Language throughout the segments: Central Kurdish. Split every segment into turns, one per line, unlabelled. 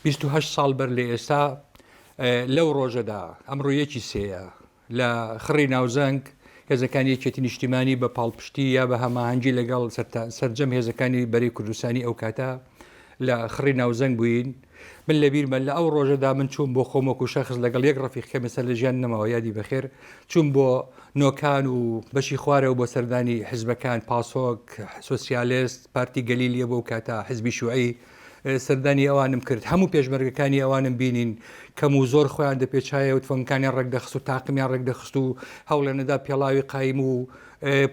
28 ساڵ بەر لە ئێستا لەو ڕۆژەدا، ئەمڕۆ یەکی سێیە، لە خڕی ناوزەنگ هێزەکانی یەکێتی نیشتیمانی بە پاڵپشتی یا بە هەماهەنگی لەگەڵ سەرجەم هێزەکانی بەرەی کوردستانی ئەو کاتە لە خڕی ناوزەنگ بووین. من لەبیرمە لە ئەو ڕۆژەدا من چووم بۆ خۆم وەکو شەخس لەگەڵ یەک ڕەفیق کەم ئێستا لە ژیان نەماوە یادی بەخێر چووم بۆ نۆکان و بەشی خوارەوە بۆ سەردانی حزبەکان پاسۆک، سۆسیالست، پارتی گەلی لێ بۆ کاتە حزبی شوعی سەردانی ئەوانم کرد هەموو پێشمەرگەکانی ئەوانم بینین کەم و زۆر خۆیان دەپێچایە و تفەنگەکانیان ڕێکدەخست و تاقمیان ڕێکدەخست و هەوڵیان دەدا پێڵاوی قایم و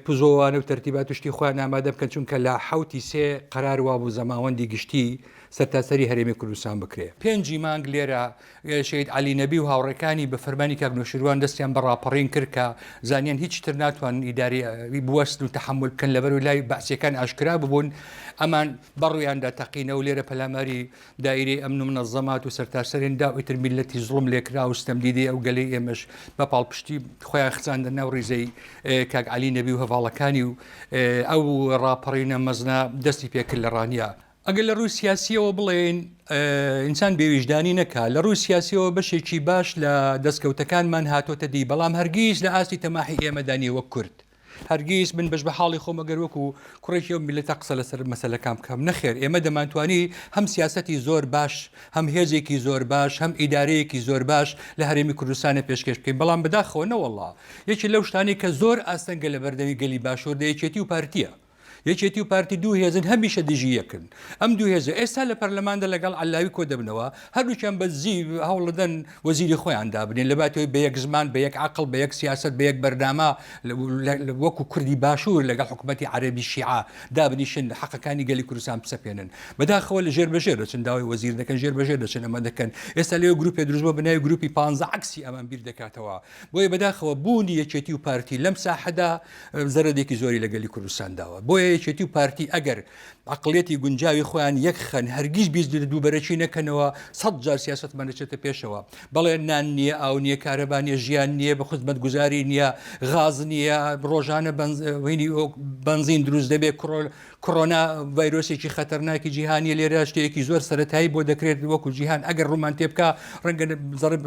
پزۆوانە و تەرتیبات و شتی خۆیان ئامادە بکەن چونکە لە حەوتی سێ قەرار وابوو زەماوەندی گشتی سەرتاسەری هەرێمی کوردستان بکرێ. پێنجی مانگ لێرە شەهید عەلی نەبی و هاوڕێکانی بە فەرمانی کاک نەوشیروان دەستیان بە ڕاپەڕین کرد کە زانیان هیچ تر ناتوانن ئیدارەی بوەستن و تەحەمول بکەن لەبەرەوەی لای بەعسیەکان ئاشکرا ببوون ئەمان بەڕوویاندا تەقینەوە لێرە پەلاماری دایرەی ئەمن و منەزەمات و سەرتاسەرێن دا و ئیتر میللەتی زوڵم لێکراو و ستەمدیدەی ئەو گەلەی ئێمەش بە پاڵپشتی خۆیان خزاندە ناو ڕیزەی کاک عەلی نەبی و هەڤاڵەکانی و ئەو ڕاپەڕینە مەزنە دەستی پێکرد لە ڕانیە. ئەگەر لە ڕووی سیاسییەوە بڵێین ئینسان بێویژدانی نەکا، لە ڕووی سیاسییەوە بەشێکی باش لە دەستکەوتەکانمان هاتۆتە دی، بەڵام هەرگیز لە ئاستی تەماحی ئێمەدا نییە وەک کورد. هەرگیز من بەش بە حاڵی خۆم ئەگەر وەکو کوڕێکی ئەو میللەتە قسە لەسەر مەسەلەکان بکەم، نەخێر ئێمە دەمانتوانی هەم سیاسەتی زۆر باش، هەم هێزێکی زۆر باش، هەم ئیدارەیەکی زۆر باش لە هەرێمی کوردستانە پێشکێش بکەین، بەڵام بەداخەوە نەوەڵڵا یەکێ لەو شتانەی کە زۆر ئاستەنگە لەبەردەمی گەلی باشووردا یەکێتی و پارتییە. یەکێتی و پارتی دوو هێزن هەمیشە دژی یەکن. ئەم دوو هێزە ئێستا لە پەرلەماندا لەگەڵ عەلاوی کۆدەبنەوە، هەردووکیان بە دزی هەوڵدەدەن وەزیری خۆیان دابنێن، لەباتەوەی بە یەک زمان، بە یەک عەقڵ، بە یەک سیاسەت، بە یەک بەرنامە وەکو کوردی باشوور لەگەڵ حکومەتی عەرەبی شیعە دابنیشن حەقەکانی گەلی کوردستان بسەپێنن. بەداخەوە لە ژێر بە ژێر دەچن داوای وەزیر دەکەن، ژێر بە ژێر دەچن ئەمە دەکەن. ئێستا لەوێ گروپێ دروست بووە بە ناوی گروپی پانزە عەکسی ئەمان بیر دەکاتەوە. بۆیە بەداخەوە بوونی یەکێتی و پارتی لەم ساحەدا زەرەدێکی زۆری لە گەلی کوردستان داوە. بۆیە یەکێتی و پارتی ئەگەر عەقڵیەتی گونجاوی خۆیان یەک خەن هەرگیز بیست لە دووبەرەکی نەکەنەوە سەد جار سیاسەتمان دەچێتە پێشەوە. بەڵێ نان نییە، ئاو نییە، کارەبا نییە، ژیان نییە، بە خزمەتگوزاری نییە، غاز نییە، ڕۆژانە بەنزین دروست دەبێت، کڕۆنا ڤایرۆسێکی خەتەرناکی جیهانیە لێرە شتێکی زۆر سەتایی بۆ دەکرێت وەکو جیهان ئەگەر ڕوومان تێبکا ڕەنگە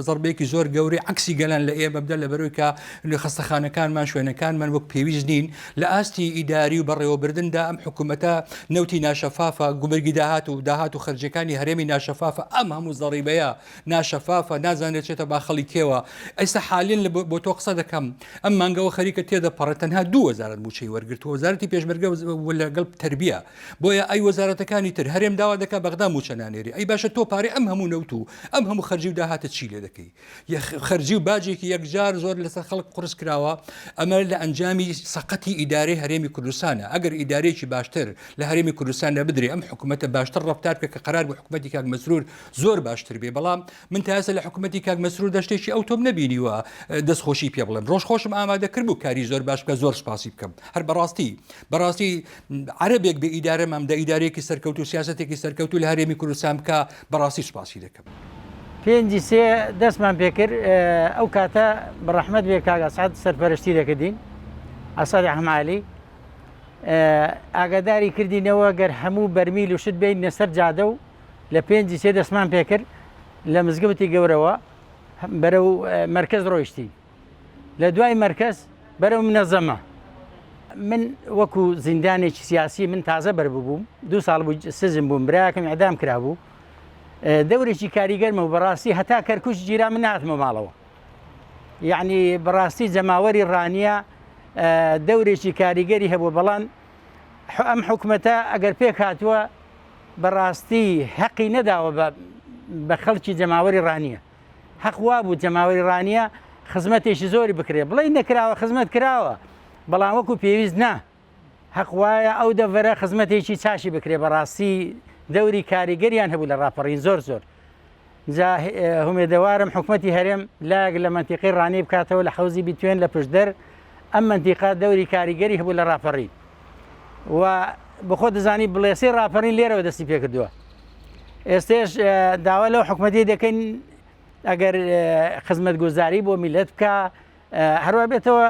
زەربێکی زۆر گەورەی عکسی گەلان لە ئێمە بدە لە بەرەوەی کە لە خەستەخانەکانمان شوێنەکانمان وەک پێویست نین لە ئاستی ئیداری و بەڕێوەبردندا ئەم حکوومەتە نەوتی ناشەفافە گومرگی داهات و داهات و خەرجەکانی هەرێمی ناشەفافە ئەم هەموو زەڕیبەیە ناشەفافە نازانرێت چێتە باخەڵی کێوە ئێستا حالین لە بۆ تۆ قسە دەکەم ئەم مانگەوە خەریکە تێدەپەڕێت تەنها دوو وەزارەت مووچەی وەرگرتووە وەزارەتی پێشمەرگە لەگەڵ تربیە بۆیە ئەی وەزارەتەکانی تر هەرێم داوا دەکا بەغدا مووچە نانێری ئەی باشە تۆ پارەی ئەم هەموو نەوت و ئەم هەموو خەرجی و داهاتە چی لێ دەکەی خەرجی و باجێکی یەکجار زۆر لەسەر خەڵک قورس کراوە ئەمە لە ئەنجامی سەقەتی ئیدارەی هەرێمی کوردستانە ئەگەر ئیدارەیەکی باشتر لە هەرێمی کوردستاندا بدرێ ئەم حکوومەتە باشتر ڕەفتار بکە کە قەرار بوو حکوومەتی کاک مەسرور زۆر باشتر بێ بەڵام من تا ئێستا لە حکوومەتی کاک مەسروردا شتێکی ئەوتۆم نەبینیوە دەست خۆشی پێ بڵێم ڕۆژ خۆشم ئامادە کرد بوو کاری زۆر باش بکە زۆر سپاسی بکەم هەر بەڕاستی بەڕاستی عەرەبێک بێ ئیدارە مام دە ئیدارەیەکی سەرکەوتوو سیاسەتێکی سەرکەوتوو لە هەرێمی کوردستان بکە بەڕاستی سپاسی دەکەم.
پێنجی سێ دەستمان پێکرد ئەو کاتە بە ڕەحمەت بێ کاک ئەسعەد سەرپەرشتی دەکردین ئەسعەد ئەحمەعەلی ئاگاداری کردینەوە گەر هەموو بەرمیل و شت بێینە سەر جادە و لە پێنجی سێ دەستمان پێکرد لە مزگەوتی گەورەوە بەرەو مەرکەز ڕۆیشتین لە دوای مەرکەز بەرەو منەزەمە من وەکو زیندانێکی سیاسی من تازە بەرببووم دو ساڵ بوو سزم بووم براکەم ئەدام کرابوو دەورێکی کاریگەرمە و بەڕاستی هەتا کەرکوش گیرا من ناتمە ماڵەوە یعنی بەڕاستی جەماوەری ڕانیە دەورێکی کاریگەری هەبوو بەڵام ئەم حکومەتە ئەگەر پێک هاتووە بەڕاستی هەقی نەداوە بە خەڵکی جەماوەری ڕانیە هەق وابوو جەماوەری ڕانیە خزمەتێکی زۆری بکرێت بڵێ نەکراوە خزمەت کراوە بەڵام وەکو پێویست نا هەق وایە ئەو دەڤەرە خزمەتێکی چاشی بکرێ بەڕاستی دەوری کاریگەریان هەبوو لە ڕاپەڕین زۆر زۆر جا هومێدەوارم حکومەتی هەرێم لایەک لە مەنتیقەی ڕانیە بکاتەوە لە حەوزی بیتوێن لە پشدەر ئەم مەنتیقە دەوری کاریگەری هەبوو لە ڕاپەڕین و بەخۆ دەزانی بڵێسەی ڕاپەڕین لێرەوە دەستی پێکردووە ئێستێش داوا لەو حکومەتی دەکەین ئەگەر خزمەتگوزاری بۆ میلەت بکە هەروە بێتەوە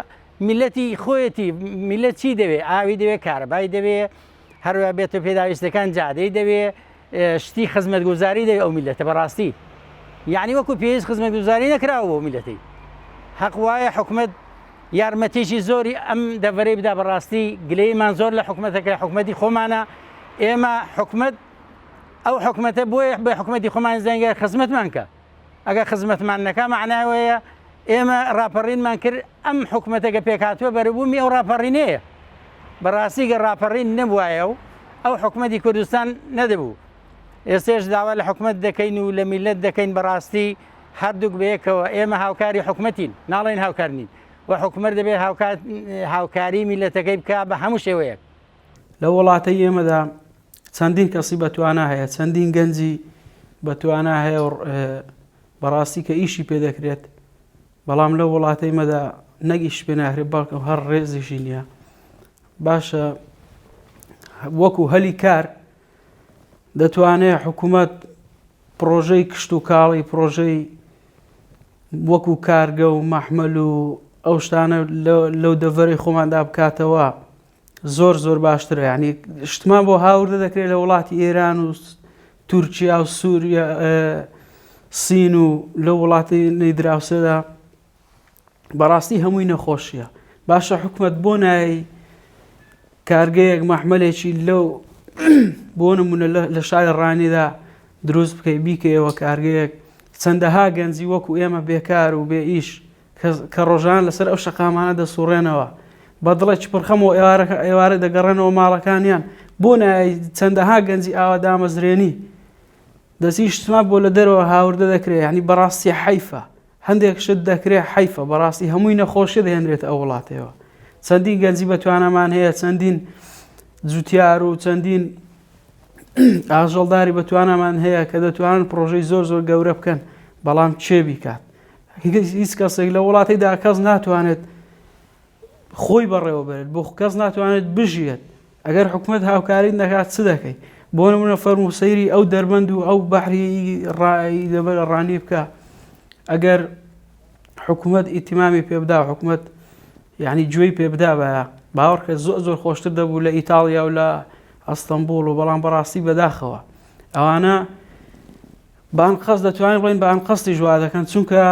میلەتی خۆیەتی میلەت چی دەوێ ئاوی دەوێ کارەبای دەوێ هەروە بێتە پێداویستەکان جادەی دەوێ. شتی خزمەتگوزاری دەوێ ئەو میلەتە بەڕاستی یعنی وەکو پێویست خزمەتگوزاری نەکراوە بۆ میلەتی حەق وایە حکومت یارمەتیی زۆری ئەم دەڤەرەی بدا بەڕاستی گلەیمان زۆر لە حکومەتەکە حکومەتی خۆمانە ئێمە حکومت ئەو حکومەتە بۆیە بە حکومەتی خۆمان زەنگە خزمەتمان کە ئەگەر خزمەتمان نەکا مەعنای ئەوەیە ئێمە ڕاپەڕینمان کرد ئەم حکومەتە کە پێکهاتووە بەرەبوومی ئەو ڕاپەڕینەیە بەڕاستی گەر ڕاپەڕین نەبوایە و ئەو حکومەتی کوردستان نەدەبوو ئێستێش داوا لە حکومەت دەکەین و لە میلەت دەکەین بەڕاستی هەردووک بەیەکەوە ئێمە هاوکاری حکومەتین ناڵێن هاوکار نین و حکومەت دەبێت هاوکاری میلەتەکەی بکە بە هەموو شێوەیەک.
لە وڵاتەی ئێمەدا چەندین کەسی بەتوانا هەیە چەندین گەنجی بەتوانا هەیە و بەڕاستی کە ئیشی پێ دەکرێت بەڵام لەو وڵاتەی مەدا نەک ئیش پێ ناکرێت بەڵکم هەر ڕێزیشی نییە باشە وەکو هەلی کار دەتوانێت حکوومەت پرۆژەی کشت و کاڵی پرۆژەی وەکو کارگە و مەحمل و ئەو شتانە لەو دەڤەری خۆماندا بکاتەوە زۆر زۆر باشترە یعنی شتمان بۆ هاوردە دەکرێت لە وڵاتی ئێران و تورکیا و سووریا سین و لەو وڵاتی نەیدراوسێدا بەڕاستی هەمووی نەخۆشیە باشە حکومت بۆ نای کارگەیەک مەحملێکی لەو بۆ نمونە لە شاری ڕانیدا دروست بکەی بیکەیەوە کارگەیەک چەندەها گەنجی وەکو ئێمە بێکار و بێ ئیش کە ڕۆژانە لەسەر ئەو شەقامانە دەسوڕێنەوە بە دڵێکی پڕخەمەوە ئێوارەکە ئێوارە دەگەڕێنەوە ماڵەکانیان بۆ نایەی چەندەها گەنجی ئاوا دامەزرێنی دەستی شتما بۆ لە دەرەوە هاوردە دەکرێت یعنی بەڕاستی حەیفە هەندێک شت دەکرێت حەیفە بەڕاستی هەمووی نەخۆشی دەهێنرێت ئەو وڵاتەوە چەندین گەنجی بەتوانامان هەیە چەندین جوتیار و چەندین ئاژەڵداری بەتوانامان هەیە کە دەتوانن پرۆژەی زۆر زۆر گەورە بکەن بەڵام چێ بیکات هیچ کەسێک لە وڵاتێکدا کەس ناتوانێت خۆی بەڕێوە بەرێت بۆ کەس ناتوانێت بژیێت ئەگەر حکومت هاوکاری نەکات چ دەکەی بۆ نمونە فەرمو سەیری ئەو دەربەند و ئەو بەحری ڕایی لەبەر ڕانی بکە ئەگەر حکوومەت ئیتیمامی پێبدا حکوومەت یعنی گوێی پێبدا بە باوەڕکە زۆر زۆر خۆشتر دەبوو لە ئیتاڵیا و لە ئەستەمبول و بەڵام بەڕاستی بەداخەوە ئەوانە بە ئەنقەست دەتوانین بڵێین بە ئەنقەستیش وا دەکەن چونکە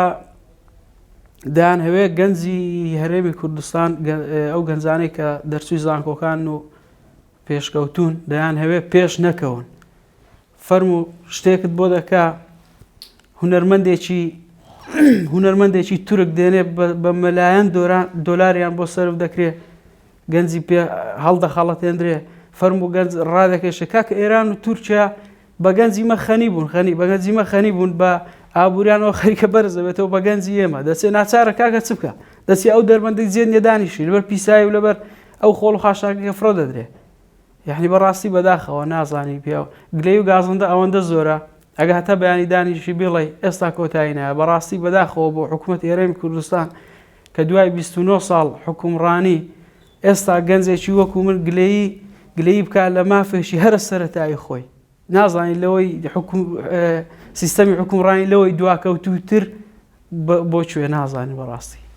دەیانهەوێت گەنجی هەرێمی کوردستان ئەو گەنجانەی کە دەرچووی زانکۆکان و پێشکەوتون دەیانهەوێت پێش نەکەون فەرمو شتێکت بۆ دەکا هونەرمەندێکی هونەرمەندێکی تورک دێنێ بە مەلایەن دۆلاریان بۆ سەرف دەکرێت گەنجی پێ هەڵدەخەڵەتێندرێ فەرموو گەنج ڕادەکێشێ کاکە ئێران و تورکیا بە گەنجی مە خەنی بوون خەنی بە گەنجی مە خەنی بوون بە ئابووریانەوە خەریکە بەرز دەبێتەوە بە گەنجی ئێمە دەچێ ناچارە کاکە چ بکە دەچێ ئەو دەربەندەی جێ نیە دانیشی لەبەر پیسایی و لەبەر ئەو خۆڵ و خاشاکە کە فڕە دەدرێ یعنی بەڕاستی بەداخەوە نازانی پیاو گلەی و گازندە ئەوەندە زۆرە ئەگە هەتا بەیانی دانیشی بڵێ ئێستا کۆتایی نایە بەڕاستی بەداخەوە بۆ حکوومەت هەرێمی کوردستان کە دوای 29 ساڵ حکومڕانی ئێستا گەنجێکی وەکو من گلەیی گلەیی بکات لە مافێکی هەرە سەرەتایی خۆی نازانین لەوەی حکوم سیستەمی حکومڕانی لەوەی دواکەوتووتر بۆ کوێ نازانین بەڕاستی.